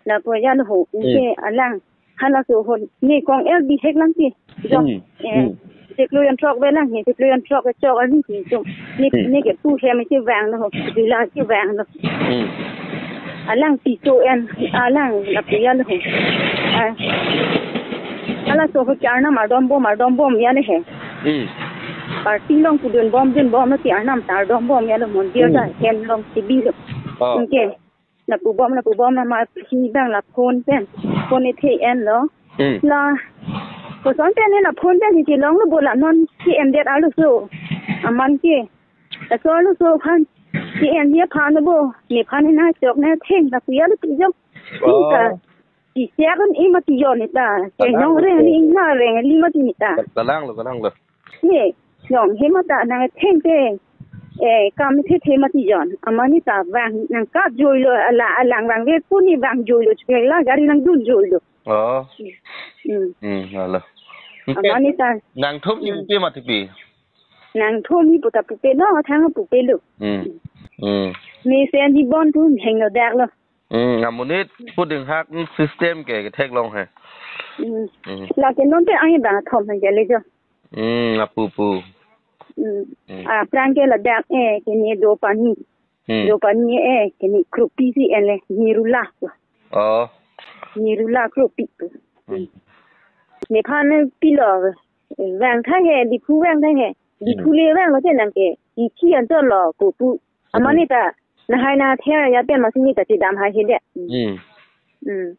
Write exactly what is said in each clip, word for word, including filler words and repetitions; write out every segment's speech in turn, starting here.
Lapu ajat lo ho. Hmm. Anke alang halaso ho ne kong el bihek lang ke. Jo. Hmm. Eh, Hmm. chiklo jon throk ve lang he, chiklo jon throk kechok arni si jo. Ne, Hmm. ne kepu hem chevang lo ho. Villa chevang lo. Hmm. Alang piso en, alang lapu ajat lo ho. Ah. Halaso ho ke arnam ardom bom, ardom bom ajat lo he. Hmm. Party along kedun bom, dun bom lo ke arnam ta ardom bom ajat lo, mondir Hmm. ta hem along chebi lo. Oh. Anke lapu bom, lapu bom, la maphi abang la phone pen, phone ethe en lo. Hmm. La, koson pen ne la phone pen si chelong lo bo la non si M D R lo so. Aman ke. Laso lo so aphan si M D R aphan lo bo. Nephan ne nangchok nangtheng lapu ajat lo ti jok. Ning ta. Oh. Si siak an i mati jon ne ta. Ke Kadang nong reng betul. Ni na reng li mati ne ta. Kalang lo, kalang lo. Ne, nong he mata nangtheng te. Eh, kam the the mati jon. Amat ne ta vang nangkap joi lo, ala alang vangve pu ne vang joi lo, chukela gari nangdun joi lo. Oh. Hmm. Hmm, alo. Amat ne ta. Nangthum ni Hmm. pupe mati pi. Nangthum ni puta pupe lo, thang pupe lo. Hmm. Hmm. Mesen di bon tu heng lo dak lo. Hmm, amonit puding hak ni system ke, ke theklong he. Hmm. Hmm. Lake non te ang bang thom hang jale jo. Hmm, apu pu. Hmm. Hmm. Aphrang ke ladak eh, ke ne do pani. Hmm. Do pani eh, ke ne kropi si en le, nirula. Oh. Nirula kropi. Hmm. Nephan pilo, vang thang he, Diphu vang thang he. Diphu Hmm. le vang lo te nang ke. Ichi an to lo, ko pu. Amat Hmm. ne ta. Nahai na thera ya pen masi ne ta chedam hai he de. Hmm. Hmm.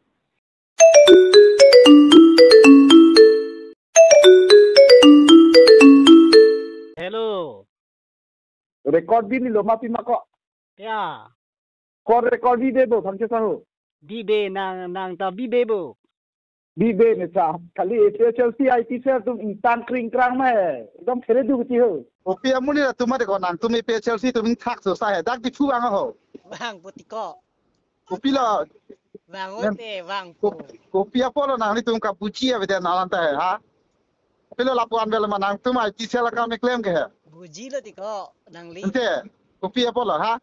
Hello. Record bini lo ma pima ko. Ya. Ko record bi be bo, thank you sahu. Bi be nang, nang ta bi be bo. Bi be ne sa. Kali A P H L C I T cell atum ingtang kring krang ma he. Ekdom khere du ti ho. Kopi amonit atum ade ko nangtum A P H L C atum ingthak so sa he. Dak Diphu vang ho. Vang puti ko. Kopi lo. Vang Nem- ote, vang ko. Kopi, kopi apotlo nanglitum kabuji avedet nang ta he, ha? Kopi lo lapu-an vel ma nangtum I T cell akam keklem ke he. Buji lo ti ko, nangli. Ante, kopi apotlo, ha?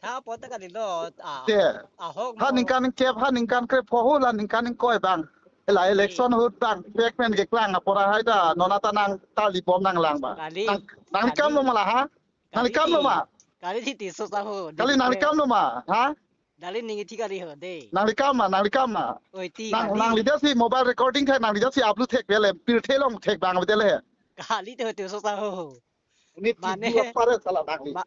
Tha apot ta kali lo, ah. Te. Ahok Ha mo. Ningkan kep, ha ningkan krepho ho la ningkan ingkoi bang. Ela election ahut bang, pek pen keklang apor ahai ta, non ata nang tali bom nanglang ba. Kali. Nang, nangli Kali. Kam lo ma la, ha? Nangli kam lo ma? Kali ti Tisso sahu. Kali nangli kam lo ma? Ha? Dali ning ithi kali ho de. Nangli kam ma, nangli kam ma. Oi ti Nang, kali. Nangli jasi mobile recording thek, nangli jasi upload thek, bele pirthe along thek bang bele he. Kali te Tisso sahu. Ini Mane. Tibu apa re salah nangli. Ma-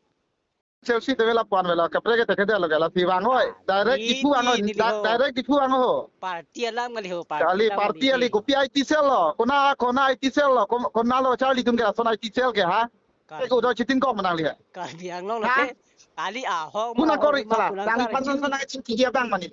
Chelsea te vela pon vela, kaprek te kede lo gala ti vang oi. Direct Di, Diphu vang oi, di, di, di, di, ho. Direct Diphu vang ho. Party alam kali ho, party Kali alam party kali ali ho. Kopi I T cell lo, kona, kona I T cell lo, kon-, kona lo Charlie tum ke lason I T cell ke ha? Kali. Eko do chitin kok ma nangli ha? Karbi Anglong lo Ha? Te. Kali ahok Kuna mo, kori ma sala. Kuna Nangli kari. Panjang sana ching kiki abang mani.